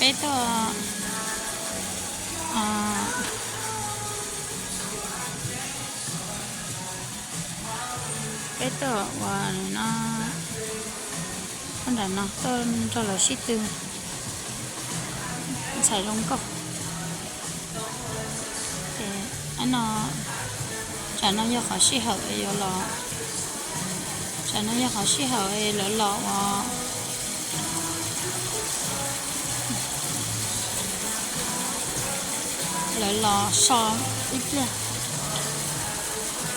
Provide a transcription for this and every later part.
Peb tuaj, peb tuaj ua no, nram no tuaj nrog lawv sib tw ntxhais zoo nkauj. Ces no, tsam no yog qhov sij hawm yuav los, tsam no yog qhov sij hawm lawv los ua, lawv los so ib pliag.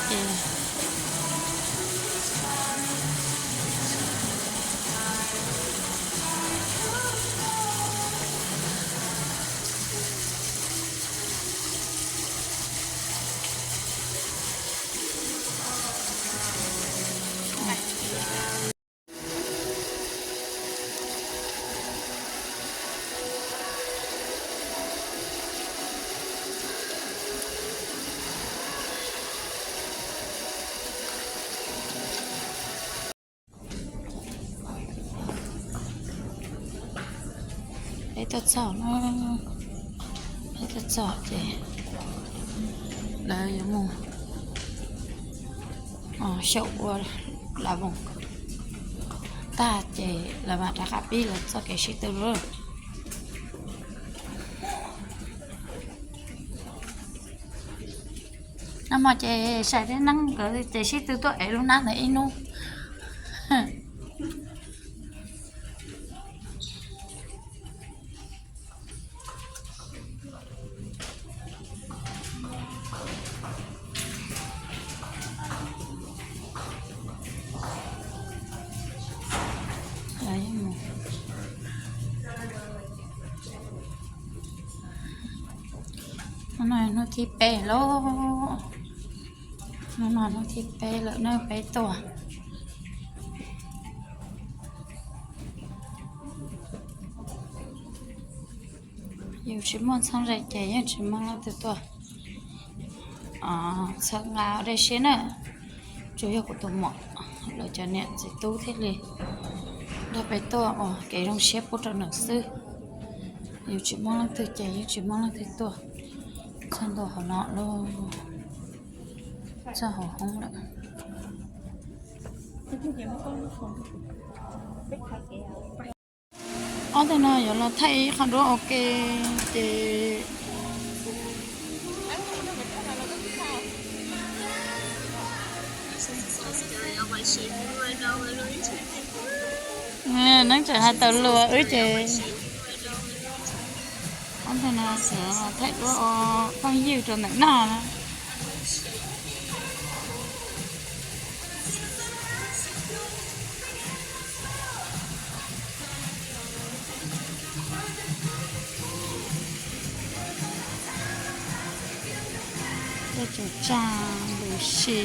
Ces Peb tuaj txog, peb tuaj txog ces lawv yuav mus xyaum ua las voos tag ces lawv mam rov qab pib lawv txoj kev sib tw lawm. Nag hmo ces sai thiab neeb nkawd ces sib tw tuaj ev lub hnab ntawd ib hnub. Hnub no hnub thib peb lauj, hnub no hnub thib peb lawm na peb tuaj. Yus tsis muaj txheeb ze ces yeej tsis muaj leej twg tuaj txhawb nqa dej siab na. Tsuas yog kuv tus muam, lawv cov niam txiv tub thiaj li nrog peb tuaj ua kev zoo siab pub rau nws xwb. Yus tsis muaj leej twg ces yeej tsis muaj leej twg tuaj. Txog ntua hauv no lauj, txog hauv hoob lawm. Ob tug no yuav los thaij ib qho duab ua ke ces neeb tseem hais tawm lus wb ces ob tug no thaij duab ua phooj ywg rau ntawm no na. Tej tsav tsa lus si.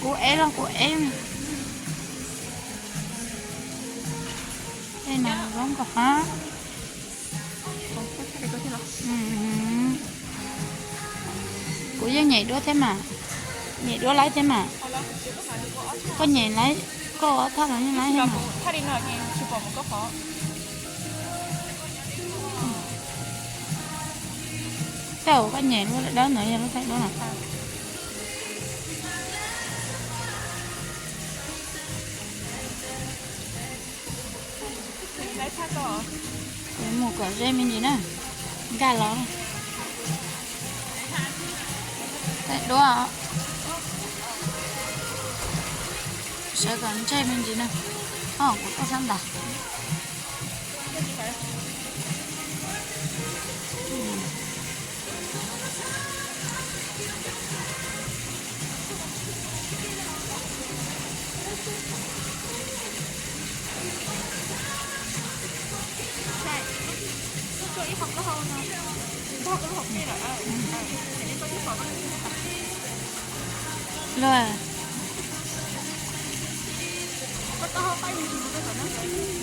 Kuv ev los kuv ev. Tej no zoo nkauj hab. Kuv yeej nyem duab thiab mas, nyem duab laib thiab mas. Koj nyem laib, koj ob thaj los yeej laib thiab mas. Tej zaum koj nyem lub thaij duab no, yog lub thaij duab no. Kuv mus kom ze me ntsis na, nkag los. Thaij duab, sawv kom ntseg me ntsis na. Kuv tuaj sab ntas. Luag,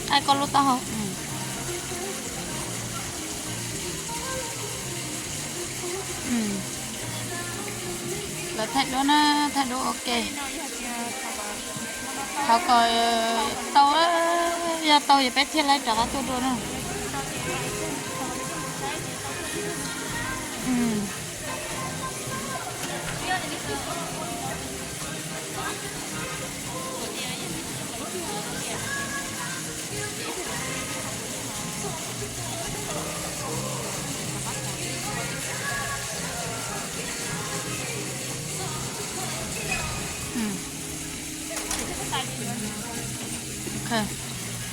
qaij koj lub taub hau. Lawv thaij duab na, thaij duab ua ke. Thov kom tau, yog tau ces peb thiaj li rov qab tuaj dua na.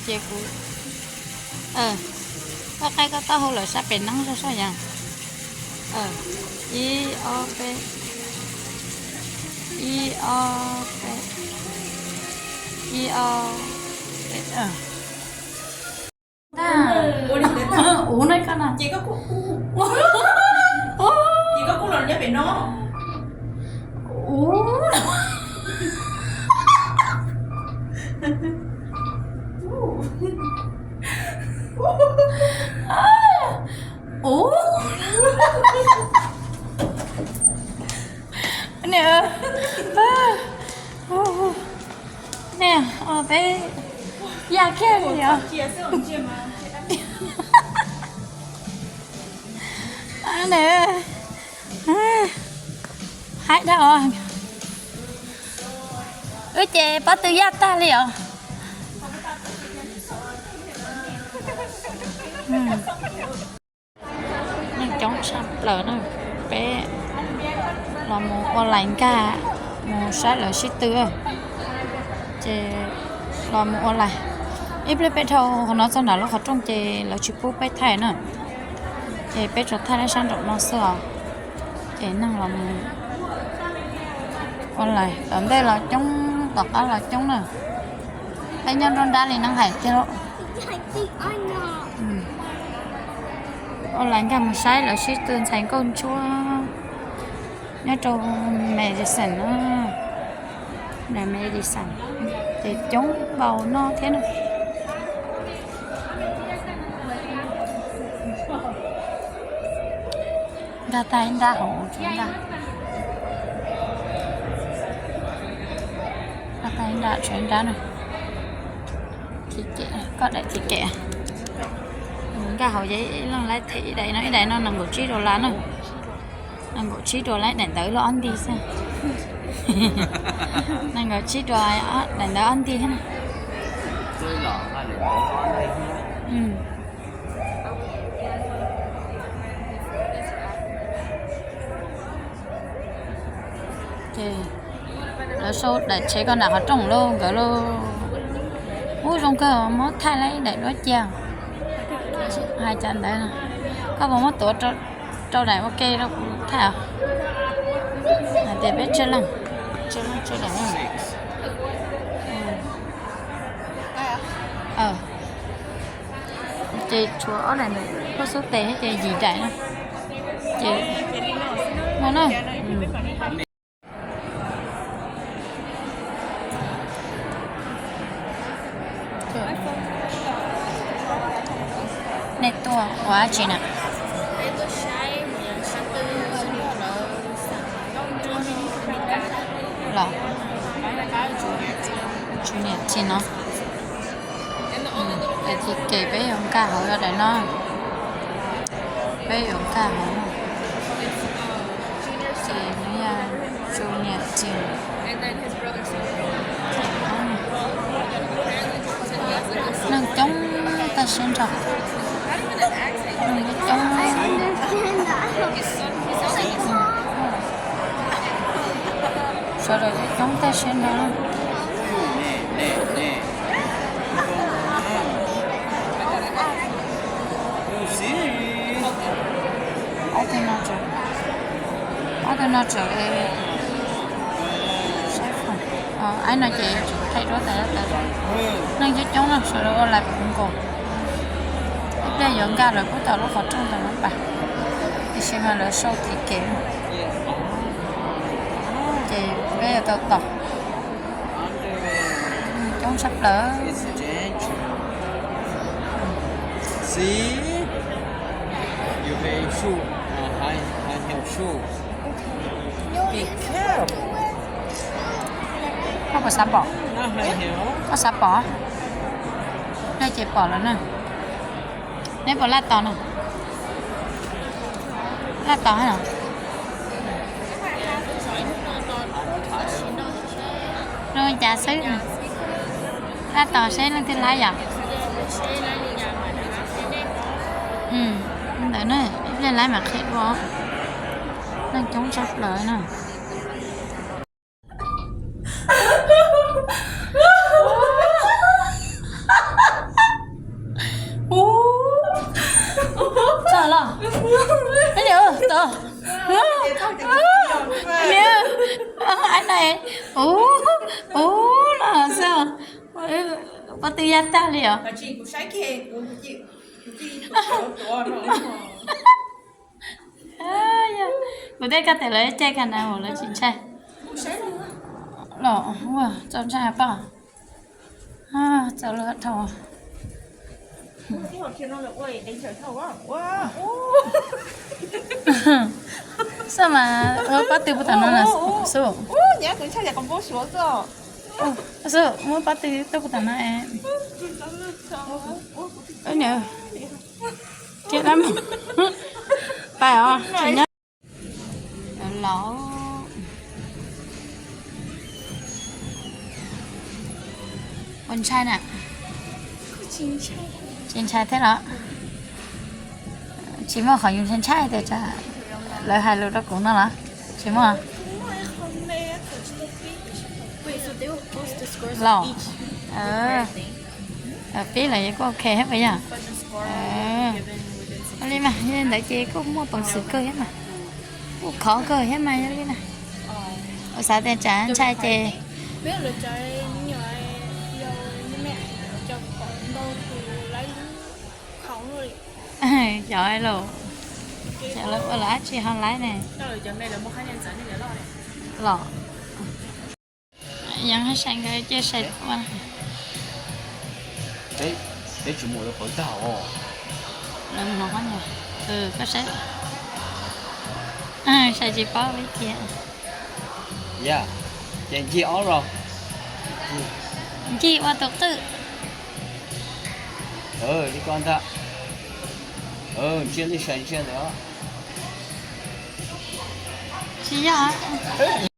Ces kuv, koj qaij koj taub hau lawm sab pem neeb zog sab yas. Ib ob peb, ib ob peb, ib ob peb. Ua li ntawd, ua no koj no ces koj kuj, ces koj kuj los nyob pem no. Ua, ua, ne, peb yaj kiag li os. Ne, haib dhau os. Wb ces pob tw yaj tag li os. Neeg coob tshaj plaws na. Peb los mus ua lais nkag mus saib lawv sib tw. Ces los mus ua lais, ib pliag peb dhau qhov no txog nram lub qhov rooj ces lawv tsis pub peb thaij na. Ces peb tsuas thaij lawv sab nraum no xwb os. Ces neeg los mus ua lais, tom ntej los coob tom qab los coob na. Peb nyob nruab nrab li neeb hais tiag lauj. Ua lais nkag mus saib lawv sib tw ntxhais nkauj ntsuab nyob rau Madison na. Madison ces coob npaum no thiab na. Nkag tag ib nrab hauv, nkag tag ib nrab, tshuav ib nrab na. Koj daim thib kem, nkag hauv ces ib leeg laib them ib daim no, ib daim no nees nkaum tsib dollar na. Nees nkaum tsib dollar, daim ntawd los ob nti xwb. Nees nkaum tsib dollar, daim ntawd ob nti thiab na. Ces lawv sau daim tsev ko nram qhov rooj lauj, nkawd lauj. Ub, zoo kawg, muab thaij lawm ib daim duab cia. Hais cov ntawd, koj puas muab tuav rau daim ua ke rau kuv thaij os? Hais tias peb tsawg leej, tsawg leej tsawg daim. Ces tshuav ob daim ntawm pab xub tes ces yim daim na. Ces no na. Nej tuaj ua dab tsi na? Los, tsum niam txiv no. Ces txiv kem peb yuav nkag hauv daim no. Peb yuav nkag hauv no. Ces nws yog tsum niam txiv. Neeg coob tag siab nrho. Neeg coob, sawv daws coob tag siab nrho. Ob tug no tseem, ob tug no tseem saib, aib no ces tseem thaij duab tas tas. Neeg coob coob no sawv daws ua lais puv nkaus. Ib pliag yuav nkag lawm puag tom lub qhov rooj ntawm lub pas, tiam sis mas lawv sau txiv kem, ces peb yuav tau tos. Coob tshaj plaws. See? You very sure. Uh, high, high heel shoe. Be careful. Koj puas xav pom? Koj xav pom? Nej ces pom lawm na. Neb puas laj tos no? Laj tos no. Zoo li cas xwb? Laj tos seb leej twg laib yom? Ntawd na, ib pliag laib mam qhia dua. Neeg coob tshaj plaws na. Txog los. Niam, tod. Niam, ai na. Ub, ub, los xwb. Pob tw ya tag li os. Kuv tej koj tes lawv caij ka na mus lawv tsis ntshai. Los ua txaus ntshai poj. Txaus lawm dhau. Xwb mas ua pob tw puag tom no na xwb. Xwb muab pob tw tuaj puag tom no es. Kiag dab mus. Pais os, tsis nyob. Los ua ntshai na. Tsis ntshai thiab los? Tsis muaj qhov yus ntshai ntshai tias tsam lawv hais lus rau kuv no los? Tsis muaj. Los pib los kuj ok thiab puas yog? Li mas yog li ntawd ces kuj muaj peev xwm kawg thiab mas, kuj khov kawg thiab mas yog li na. Kuv xav tias tsam ntshai ces xyov lawv ua lawv dab tsi ho laib ne. Los, Yeev hab Sai nkawd cia Sai ua. Peb tsis mus lawv qhov tag os. Lawv mus no qhov nyuag, koj saib. Sai tsis paub li tias. Ya, ces ncig ob los. Ncig ua tus qwj. Li ko ntag. Ntsia li Sai ntsia ntawd. Tsis yog.